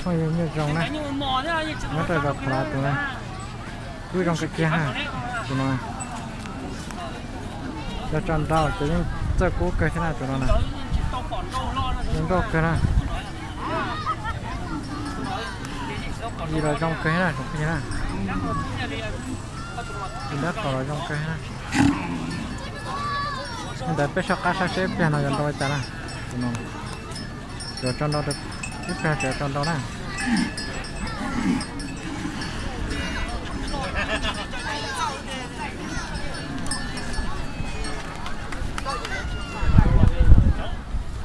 Phooj ywg nyob zoo na, nyob rau zos Phav Lav tus na, kub zoo kawg kiag na, tus no. Yog tso nrau ces yeej txawj kub kawg thiab na tus no na. Zoo nkauj kawg na. Yig los zoo kawg thiab na tsoom phooj ywg na. Tus dab qau los zoo kawg thiab na. Li ntawd peb soj qab saib seb ib pliag no yuav nrau li cas na. Tus no yuav tso nrau, ib pliag tseem yuav tso nrau na.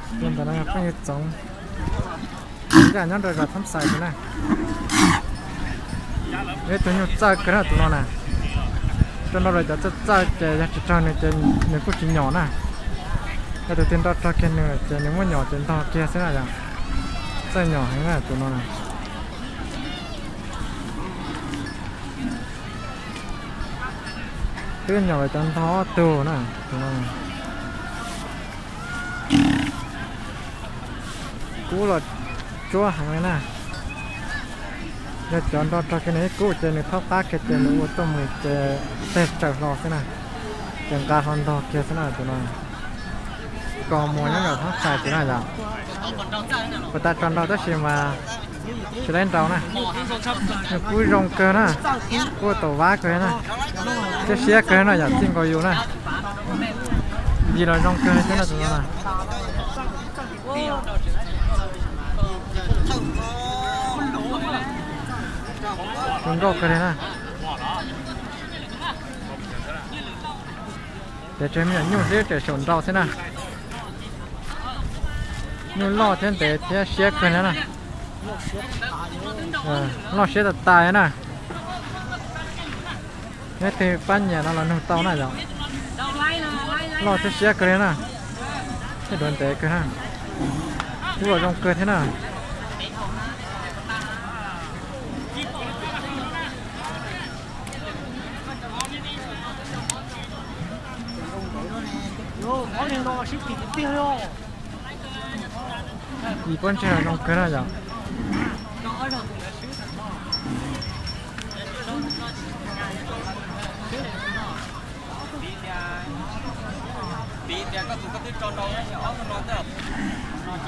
Tus ntawm no yog phooj ywg Txoov, ib zaj nyob rau zos Thoob Xais tus na. Ib tug nyuj txawj kawg na tus no na. Tso nrau los cov txawj txawj ces yog tsis raug nws ces nws kuj tsis nyom na. Yog tus twg nrau raug kiag nws ces nws muab nyom ces ntog kiag xwb na yom. Txawj nyom heev na tus no na. Twb nyom lawm cov ntog ob tug na tus no. Kub los tsuab heev li na. Yog cov nrau raug kiag nws ib kub ces nws thaub qab kiag ces nws ua tuaj mus ces teg tsaws hlo xwb na. Ces nqa hlo ntog kiag xwb na tus no. Kos muag nyob zos Thoob Xais tus na yom. Puas tas tso nrau tab sis mas tsis laib nrau na. Nws kub zoo kawg na, kub tau vab kawg na, thiab siab kawg no yom, txij nkaus yus na. Yig los zoo kawg thiab no tus no na. Zoo nkauj kawg li na. Ces tseem me nyuam nyuj xwb tseem xyaum nrau xwb na. Nyuj loj thiab ntev thiab siab kawg na. Loj siab tas tas na. Neb twg pab nyiam no los nug tau na yom. Loj thiab siab kawg li na. Thiab duav ntev kawg na. Kub los zoo kawg thiab na. Yim pob ntseg los zoo kawg na yom.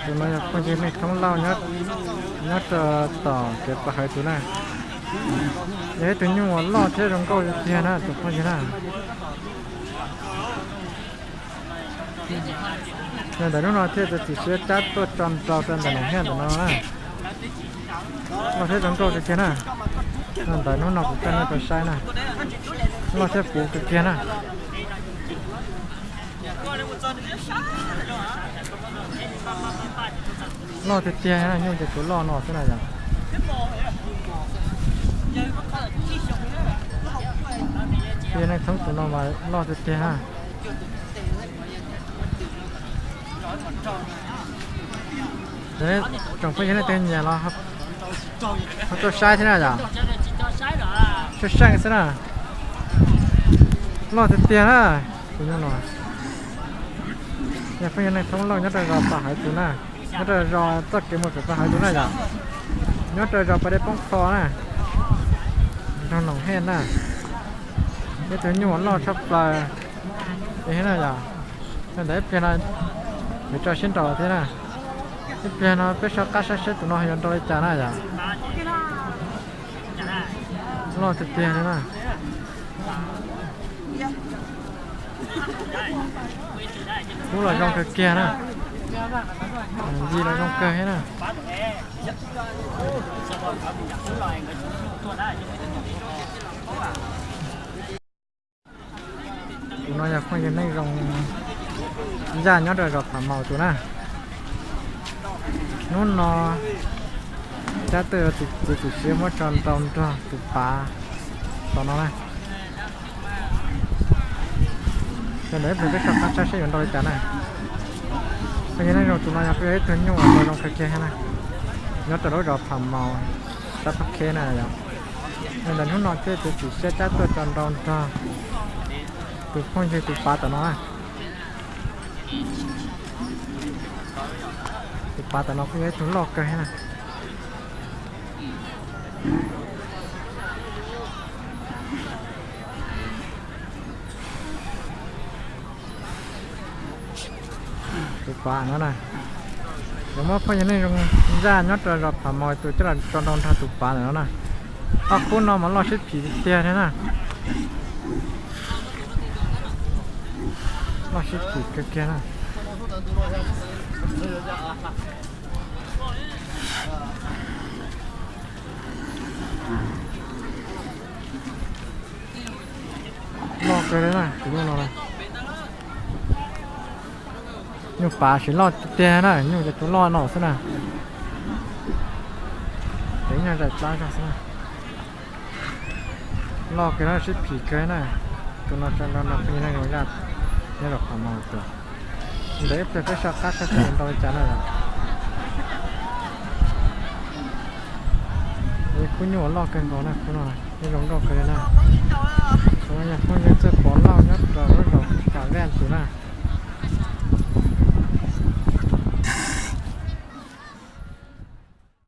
Tus no yog phooj ywg Neej Thoob Lauj nyob rau tom kev pov hawv tus na. Yog ib tug nyuj uas loj thiab zoo nkauj tiag na tus phooj ywg na. Yog ntawm hnub no thiaj txiav txim siab cab tuaj tso nrau rau ntawm Noom Hiaj ntawm no na. Loj thiab zoo nkauj tiag tiag na. Ntawm hnub no kuv coj nej tuaj saib na. Loj thiab puv kawg kiag na. Loj tiag tiag na, nyuj ces tsuas loj no xwb na yom. Phooj ywg Neej Thoob tus no mas loj tiag tiag na. Tsoom phooj ywg leej twg nyiam los ho tuaj saib thiab na yom. Seej seej xwb na. Loj tiag tiag na. Tus nyuj no yog phooj ywg Neej Thoob Lauj nyob rau zos Pas Hawv tus na. Nyob rau zos txoj kev mus pem Pas Hawv tus na yom. Nyob rau zos Pas Dej Poob Qho na. Nroog Noom Hiaj na. Ib tug nyuj uas loj tshaj plaws li thiab na yom. Ntawm ib pliag no yuav tso sib nraus thiab na. Ib pliag no peb soj qab saib seb tus no yuav nrau li cas na yom. Loj tiag tiag li na. Kub los zoo kawg kiag na. Yig los zoo kawg thiab na. Tus no yog phooj ywg Neej Zoo Yaj nyob rau zos Phav Maus tus na. Hnub no cab tuaj txiav txim siab muab tso nrau nrog tus pav tom no na. Yog ntawm ib pliag peb soj qab saib seb yuav nrau li cas na. Phooj ywg Neej Zoo tus no yog peb ib tug nyuj uas zoo kawg kiag thiab na. Nyob rau lub zos Phav Maus sab Phab Kheb na yom. Yog ntawm hnub no thiaj txiav txim siab cab tuaj tso nrau nrog tus phooj ywg tus pav tom no na. Tus pav tom no kuj yog ib tug loj kawg thiab na. Tus pav no na, yuav muab phooj ywg neej zoo zaj nyob rau zos Phav Mos tus coj los tso nrau nrog tus pav ntawm no na. Ob khub no mas loj sib phim tiag thiab na. Loj sib phim kawg kiag na. Loj kawg li na tus nyuj no. Nyuj pav tsis loj tiag na, nyuj cov tus loj no xwb na. Ces nyuj zais plab zog xwb na. Loj kawg na, sib phim kawg na. Tus no tso nrau no pheej yog neeg zoo zaj nyob rau Phav Mos tus. Ntawm ib pliag peb soj qab saib seb yuav nrau li cas na. Khub nyuj loj kawg nkaus na, khub no yeej zoo nkauj kawg li na. Khub no